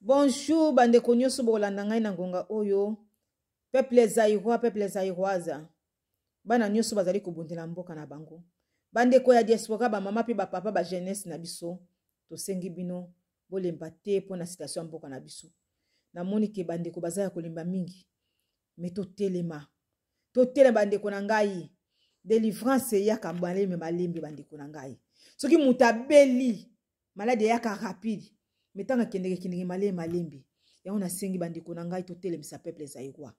Bonjour bandeko nyonso bokolanda ngai na ngonga oyo. Peuple zaïrois, peuple zaïroise. Bana nyonso bazali kobundela mboka na bango. Bandeko ya diaspora, ba mama pe ba papa, ba jeunesse na biso, tosengi bino bolemba te mpo na situation ya mboka na biso. Namoni ke bandeko baza ya kolemba mingi. Me totelema. Totelema bandeko na ngai. Delivrance eyaka malembe malembe bandeko na ngai. Soki moto abeli maladi eyaka rapide me ntango akendeke kendeke malembe malembe. Yango nasengi bandeko na ngai totelemisa peuple zaïrois.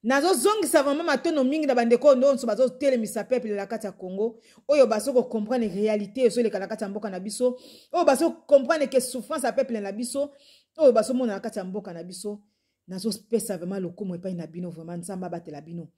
Nazozongisa vraiment matono mingi na bandeko oyo nyonso bazotelemisa peuple na kati ya Congo, oyo bazo ko comprendre réalité ezoleka na kati ya mboka na biso, oyo bazo comprendre que souffrance ya peuple na biso, oyo bazomona na kati ya mboka na biso. Nazopesa vraiment lokumu epai na bino, vraiment Nzambe abatela bino,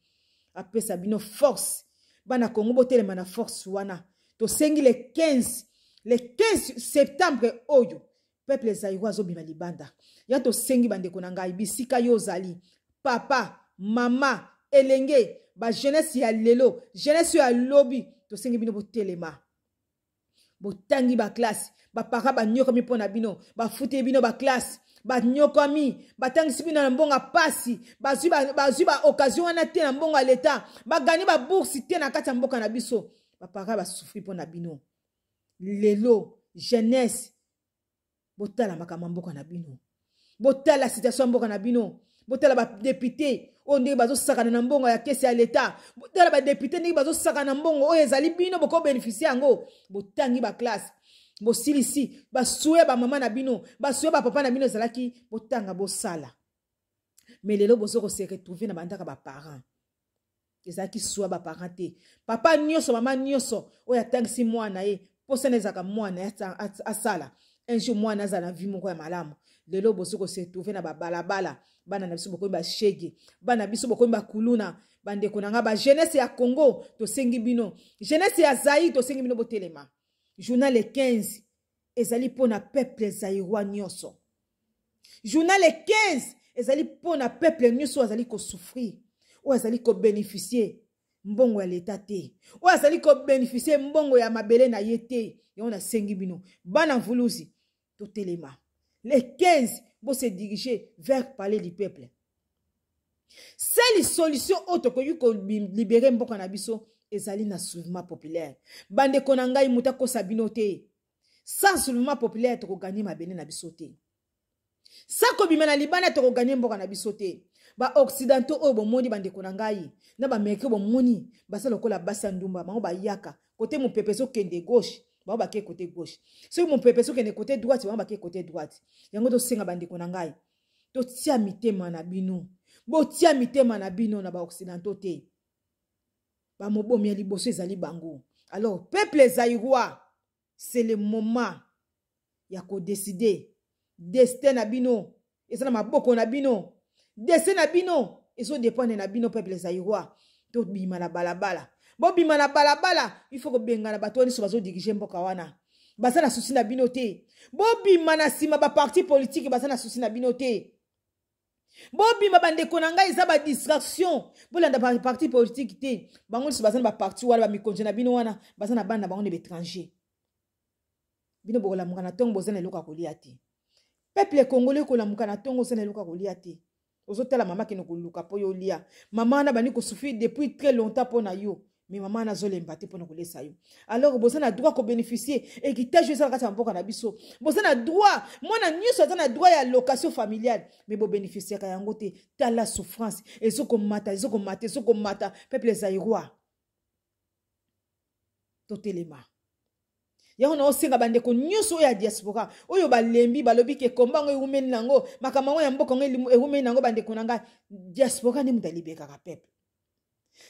apesa bino force. Bana Congo botelema na force wana. Tosengi le 15, le 15 septembre oyo peuple zaïrois azobima libanda. Ya tosengi bandeko na ngai bisika yo ozali, papa, mama, elenge, ba jeunesse ya lelo, jeunesse ya lobi, tosengi bino botelema. Botangi ba classe, ba parents banyokomi mpo na bino, bafuti bino ba classe, banyokomi, batangisi bino na mbongo ya pasi, bazwi ba occasion wana te na mbongo ya l'État, bagani ba bourse te na kati ya mboka na biso. Ba parents ba souffrir mpo na bino. Lelo jeunesse botala makambo ya mboka na bino, botala situation ya mboka na bino, botala ba député oyo ndenge bazosakana na mbongo ya kesi ya l'État, botala ba député ndenge bazosakana na mbongo oyo ezali bino boko bénéficier yango. Botangi ba classe, bosilisi basuye ba mama na bino, basuye ba papa na bino ezalaki botanga bosala, mais lelo bozo ko se retrouver na bandaka ba parents. Ezalaki suwa ba parents te. Papa nyonso, mama nyonso oyo atangisi mwana ye, posa na ezalaka mwana ye asala un jour mwana azala na vie moko ya malamu. Lelo bozo ko se retrouver na ba balabala, bana na biso bokomi ba shege, bana biso bokomi ba kuluna. Bandeko na nga ba jeunesse ya Congo tosengi bino, jeunesse ya Zaïre tosengi bino botelema. Journal le 15 ezali pona peuple zaïrois nyonso. Journal le 15 ezali pona peuple nyonso oyo azali kosouffrir, oyo azali kobénéficier mbongo ya l'État te, oyo azali kobénéficier mbongo ya mabele na ye te. Yango nasengi bino bana mvuluzi totelema. Le 15 bo se diriger vers palais du peuple. Seule solution oyo tokoki ko libérer mboka na biso ezali na soulèvement populaire. Bandeko na ngai, moto akosa bino te. Sans soulèvement populaire tokoganye mabele na biso te. Sans kobima na libanda tokoganye mboka na biso te. Ba occidentaux oyo bomoni bandeko na ngai na ba américains bomoni baza lokola basi ya ndumba, bango bayaka côté mopepe ezokende gauche, bango bake côté gauche. Soki mopepe ezokende côté droite, bango bake côté droite. Yango tosenga bandeko na ngai, totia mitema na bino, botia mitema na bino na ba occidentaux te. Ba mobomi ya liboso ezali bango. Alors peuple zaïrois, c'est le moment ya ko décider destin na bino eza na maboko na bino, destin na bino ezo dépendre na bino peuple zaïrois. Tobima na balabala, bobima na balabala, il faut kobengana bato nyonso bazo diriger mboka wana, baza na souci na bino te. Bobima na nsima ba parti politique baza na souci na bino te. Bobima bandeko na ngai, eza ba distraction, bolanda ba parti politique te. Bango nyonso baza na ba parti wana, ba mikonzi na bino wana baza na bana na bango na ba étranger. Bino bokolamuka na ntongo boza na eloko ya kolia te. Peuple congolais kolamuka na ntongo oza na eloko ya kolia te. Ozotala mama kende koluka po yo lia. Mama wana bandi kosouffrir depuis très longtemps po na yo. Mais mama wana azolemba te pona kolesa yo. Alors boza na droit ko bénéficier héritage eza na kati ya mboka na biso. Boza na droit, mwana nyonso aza na droit ya location familiale, mais bo bénéficiaka yango te. Tala souffrance ezokomata, ezokomata, ezokomata. Peuple zaïrois, totelema. Yango na osenga bandeko nyonso oyo ya diaspora oyo balembi, balobi ke komba yango ewumeli nango, makambo yango ya mboka yango ewumeli nango. Bandeko na ngai, diaspora nde moto alibekaka peuple,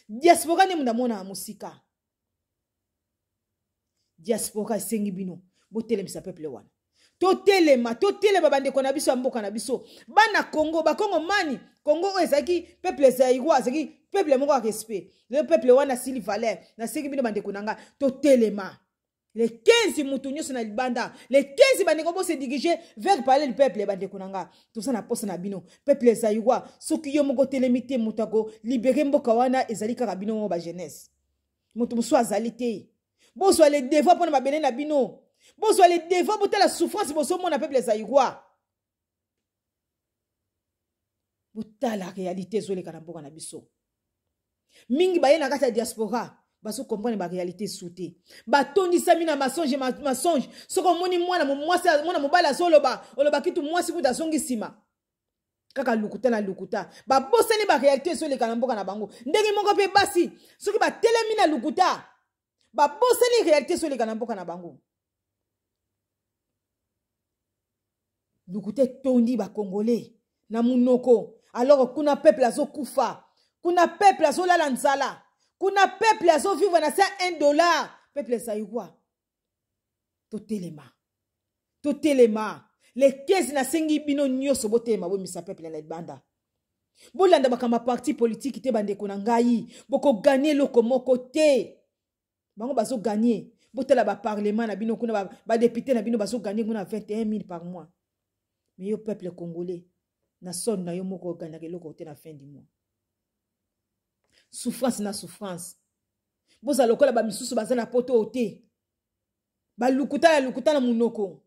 diaspora nde moto amonaka mosika. Diaspora esengi bino botelemisa peuple wana. Totelema, totelema bandeko na biso ya mboka na biso, bana Congo, bakongo mani Congo oyo ezalaki peuple zaïrois, azalaki peuple moko ya respect. Le peuple wana asili valeur. Nasengi bino bandeko na ngai, totelema. Le 15 mutu nyonso na libanda, le 15 bandeko bo se diriger vers palais du peuple. Bandeko na nga, toza na posa na bino peuple zaïrois. Soki yo moko telemi te, moto ako libérer mboka wana ezali kaka bino moko ba jeunesse, moto mosusu azali te. Bozwa le devoir mpona mabele na bino, bozwa le devoir, botala souffrance bozomona peuple zaïrois. Botala réalité ezoleka na mboka na biso. Mingi baye na kati ya diaspora bazokomprendre baréalité esu te. Batondisami na masonge masonge. Soki omoni mwana mwasi, mwana mobali azoloba, oloba kitu mwasi kuta azongi nsima. Kaka lukuta na lukuta. Babosani baréalité ezoleka na mboka na bango. Ndenge moko mpe basi, soki batelemi na lukuta, babosani réalité ezoleka na mboka na bango. Lukuta etondi ba Congolais na munoko, alors kuna peuple azokufa, kuna peuple azolala nzala, kuna peuple azovivre na se $1. Peuple zaïrois, totelema, totelema. Les 15 nasengi bino nyonso botelema, bomisa peuple na libanda. Bolanda makambo ya parti politique te, bandeko na ngai, bokoganye eloko moko te. Bango bazoganye. Botala ba parlement na bino kuna, ba député na bino bazoganye kuna 21 000 par mois. Mais yo peuple congolais, na son na yo moko oganyaka eloko te na fin du mois. Souffrance na souffrance. Bozala lokola ba misusu baza na poto te. Balukuta na lukuta na munoko.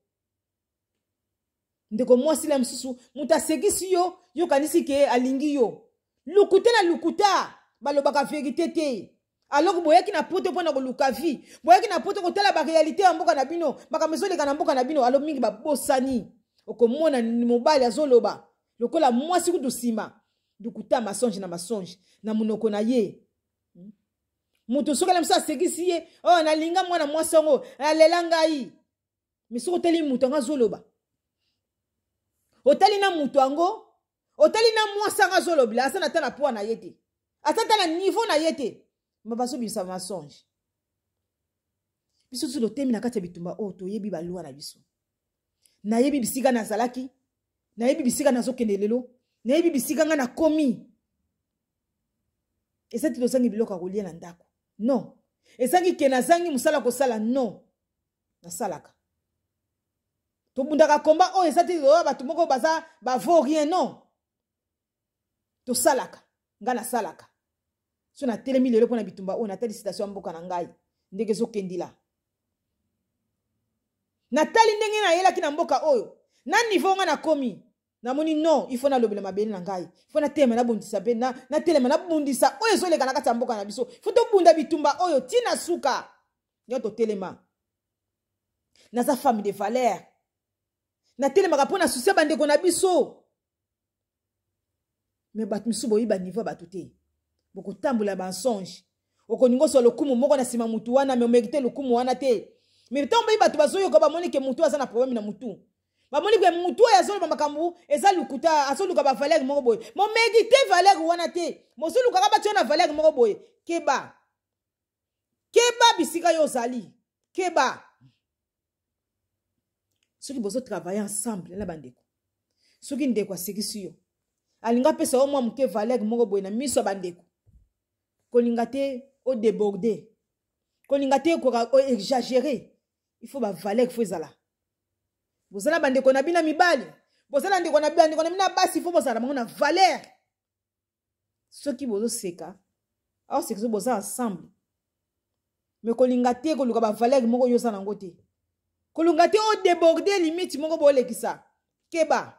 Ndeko mwasi na misusu, moto asekisi yo, yo kanisi ke alingi yo. Lukuta na lukuta, balobaka vérité te. Alors boyaki na poto mpona koluka vie, boyaki na poto kotala ba réalité ya mboka na bino, makambo ezoleka na mboka na bino. Alors mingi babosani. Okomona mobali azoloba lokola mwasi kutu nsima. Lukuta masonge na masonge na monoko na ye. Moto soki alamisa asekisi ye, oh nalinga mwana mwasi yango, alela ngai. Mais soki otali moto yango azoloba, otali na moto yango, otali na mwasi yango azolobela, aza na ta na poids na ye te, aza ta na niveau na ye te, ma bazobimisa mensonge. Biso tozo totemi na kati ya bitumba oyo, toyebi balwa na biso. Nayebi bisika nazalaki, nayebi bisika nazokende lelo, nayebi bisika nga nakomi. Eza te tozangi biloko ya kolia na ndako, non. Ezangi ke nazangi mosala kosala, non. Nasalaka, tobundaka komba oyo eza te oyo bato moko baza ba vaut rien, non. Tosalaka, nga nasalaka. So natelemi lelo mpona bitumba oyo, natali situation ya mboka na ngai ndenge ezokendila, natali ndenge nayelaki na mboka oyo na niveau nga nakomi, namoni non, il faut nalobela mabele na ngai, il faut natelema nabundisa mpe natelema nabundisa oyo ezoleka na kati ya mboka na biso. Il faut tobunda bitumba oyo ntina suka. Yo totelema, naza femme de valeur, natelemaka mpo na susi ya bandeko na biso. Me bato misusu boyiba niveau ya bato te, bokotambola bansonge. Okolinga ozwa lokumu moko na nsima mutu wana, me omérite lokumu wana te. Me ntango boyi bato bazoyoka, bamoni ke mutu aza na problème na mutu, bamoni ke mutu oyo azoloba makambo eza lukuta, azoluka bavaleur moko boye, momérite valeur wana te, mozolukaka batio na valeur moko boye. Keba, keba bisika yo ozali, keba. Soki bozotravaille ensemble na bandeko, soki ndeko asekisi yo, alingi apesa yo mwa moke valeur moko boye na miso ya bandeko, kolinga te odéborde, kolinga te oexagere. Il faut bavaleur, faut ezala. Bozala bandeko na bino mibali, bozala ndeko na bandeko na bino basi, faut bozala bango na valeur. Soki bozoseka, aoseka, soki boza ensemble, me kolinga te koluka bavaleur moko yo oza nango te, kolinga te odéborde limite moko boolekisa. Keba,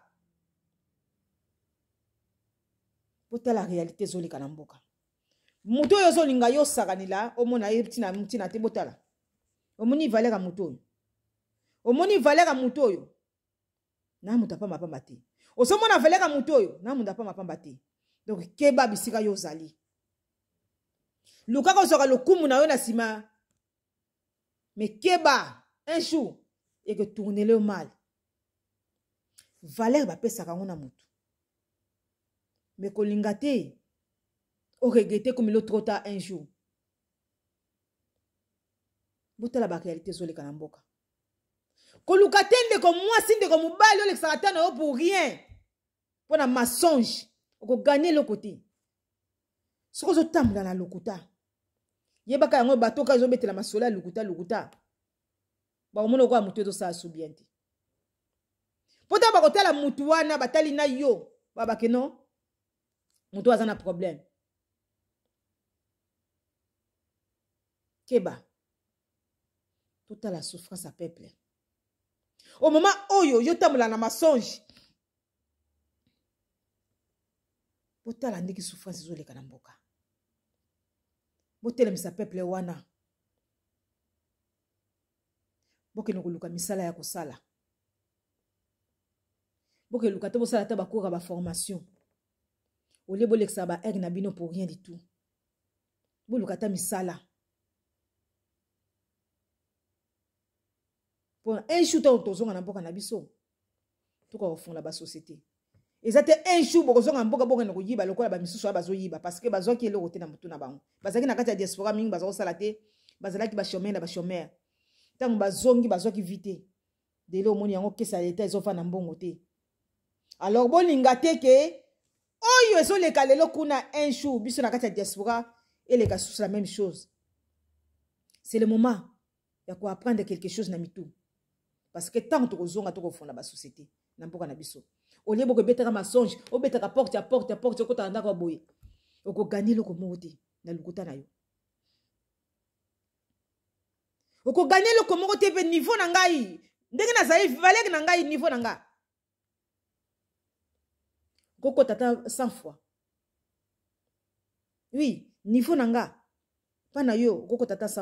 botala réalité ezoleka na mboka. Moto oyo ozolinga yo osakanela, omona ye ntina ntina te. Botala, omoni valeur ya moto oyo, omoni valeur ya moto oyo na moto apambapamba te. Ozomona valeur ya moto oyo na moto apambapamba te. Donc keba bisika yo ozali, lukaka ozwaka lokumu na yo na nsima, me keba, un jour ekotournele yo mal. Valeur bapesaka yango na motu, me kolinga te oregrete komilo trop tard un jour. Botala baréalité ezoleka na mboka. Koluka te ndeko mwasi, ndeko mobali, olekisaka ta na yo pour rien mpo na mensonge, okoganye eloko te. Soki ozotambola na lokuta, yebaka yango, bato kaka ezobetela masolo ya lokuta lokuta, bakomona okoya motu ezosala su bien te. Mpo ntango bakotala motu wana, batali na yo, babake non, motu aza na problème. Keba, totala souffrance ya peuple au moment oyo yo tambola na mensonge. Botala ndenge souffrance ezoleka na mboka. Botelemisa peuple wana. Bokende koluka misala ya kosala. Bokeluka te bosala ata bacours ya baformation. Olie bolekisa ba heure na bino pour rien du tout. Boluka ata misala. Pona un jour ntango tozonga na mboka na biso, tokoka kofungola basociété. Eza te un jour bokozonga mboka bokende koyiba lokola bamisusu oyo bazoyiba, parce que bazwaki eloko te na motu na bango. Bazalaki na kati ya diaspora mingi, baza kosala te, bazalaki bachômeur na bachômeur. Ntango bazongi bazwaki vie te. Dele omoni yango kesa ya leta ezofanda mbongo te. Alors bolinga te ke oyo ezoleka lelo kuna un jour biso na kati ya diaspora eleka susu la même chose. C'est le moment ya koapprendre quelque chose na mitu, parce que ntango tokozonga tokofonda basociété na mboka na biso. Olie boko ebetaka masonge, obetaka porte ya porte ya porte, okotaka ndako ya boye, okoganye eloko moko te na lokuta na yo, okoganye eloko moko te. Mpe niveau na ngai, ndenge nazali, valeur na ngai, niveau na ngai, okokota ata 100 fois. Oui, niveau na nga mpa na yo, okokota ata 100.